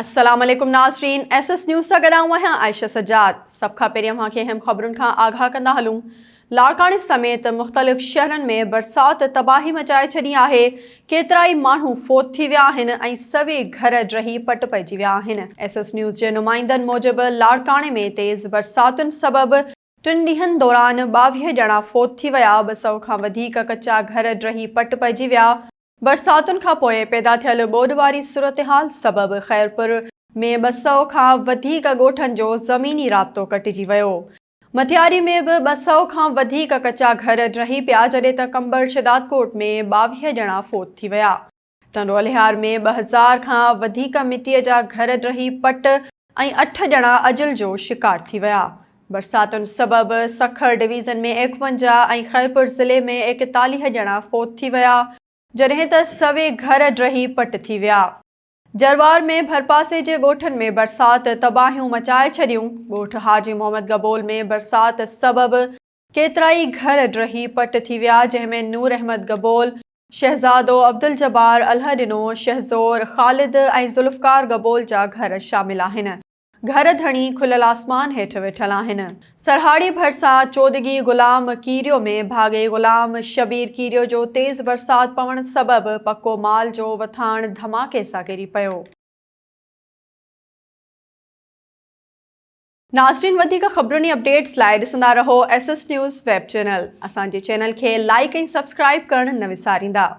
السلام عليڪم ناظرين ايس ايس نيوز سان گڏ آئون آهيان عائشه سجاد سڀ کان پهرين اوهان کي اهم خبرن کان آگاهه ڪندا هلون لاڙڪاڻي سميت مختلف شهرن ۾ برسات تباهي مچائي ڇڏي آهي ڪيترائي ماڻهو فوت ٿي ويا آهن ۽ سوين گهر ڊهي پٽ پئجي ويا آهن ايس ايس نيوز جي نمائندن موجب لاڙڪاڻي ۾ تيز برساتن سبب ٽن ڏينهن دوران 22 ڄڻا فوت ٿي ويا 200 کان وڌيڪ ڪچا گهر ڊهي پٽ پئجي ويا برساتن کانپوء پيدا ٿيل ٻوڏ واري صورتحال سبب خيرپور ۾ 200 کان وڌيڪ ڳوٺن جو زميني رابطو ڪٽجي ويو. مٽياري ۾ به 200 کان وڌيڪ ڪچا گهر ڊهي پيا جڏهن ته قمبر شهدادڪوٽ ۾ 22 ڄڻا فوت ٿي ويا. ٽنڊو الهيار ۾ 2000 کان وڌيڪ مٽيء جا گهر ڊهي پٽ ۽ اٺ ڄڻا اجل جو شڪار ٿي ويا. برساتن سبب سکر ڊويزن ۾ 51 ۽ خيرپور ضلعي ۾ 41 ڄڻا فوت ٿي ويا، جڏهن ته سوين گهر ڊهي پٽ ٿي ويا. جروار ۾ ڀرپاسي جي ڳوٺن ۾ برسات تباهيون مچائي ڇڏيون، ڳوٺ حاجي محمد گبول ۾ برسات سبب ڪيترائي گهر ڊهي پٽ ٿي ويا، جنهن ۾ نور احمد گبول، شهزادو عبدالجبار، الهڏنو، شهزور، خالد ۽ ذوالفقار گبول جا گهر شامل آهن. گهر ڌڻي کليل آسمان هيٺ ويٺل آهن. سرهاڙي ڀرسان چودڳي غلام ڪيريو ۾ ڀاڳئي غلام شبير ڪيريو جو تيز برسات پوڻ سبب پڪو مال جو وٿاڻ ڌماڪي سان ڪري پيو. ناظرين وڌيڪ خبرن ۽ اپڊيٽس لاء ڏسندا رهو S S news web channel. اسان جي چينل کي لائيڪ ۽ سبسڪرائيب ڪرڻ نه وساريندا.